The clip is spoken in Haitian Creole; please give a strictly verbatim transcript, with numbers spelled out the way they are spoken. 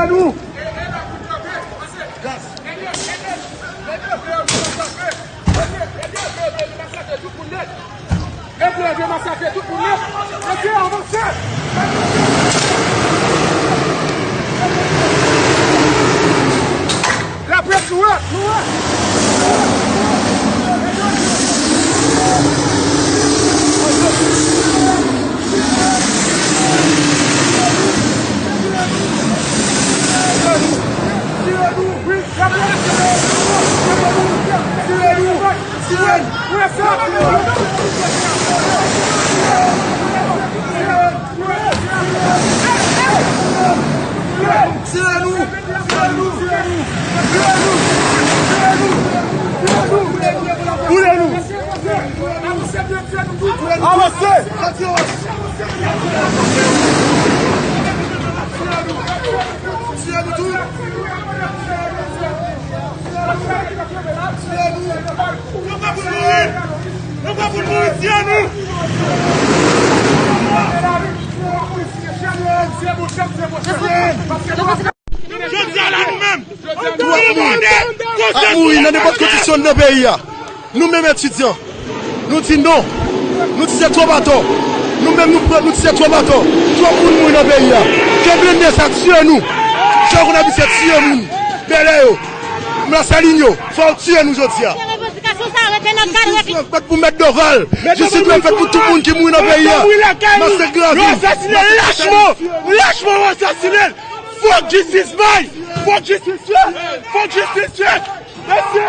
Nou. Laprès, nou wè, nou wè. Avanse! Yo pa pou mouri! Yo pa pou mouri, tiye nou! Jodi a la, nou menm, nou demande ap mouri nan nenpòt kondisyon nan peyi a. Nou menm etidyan, nou di non. Nou di se twòp atò. Nou menm nou pran, nou di se twòp atò. Twòp moun mouri nan peyi a. Ke blende sa tiye nou. Jan w konn abitye tiye moun. Bèlè yo. Lasalin yo. Fò w tiye nou jodi a. Revandikasyon sa rete nan kad. Jistis dwe fèt pou Mèt Dorval. Jistis dwe fèt pou tout moun ki mouri nan peyi a. Masak Gravin. Yo asasine l lachman. Lachman yo asasine l. Fòk jistis bay. Fòk jistis fèt. Fòk jistis fèt. Mesye.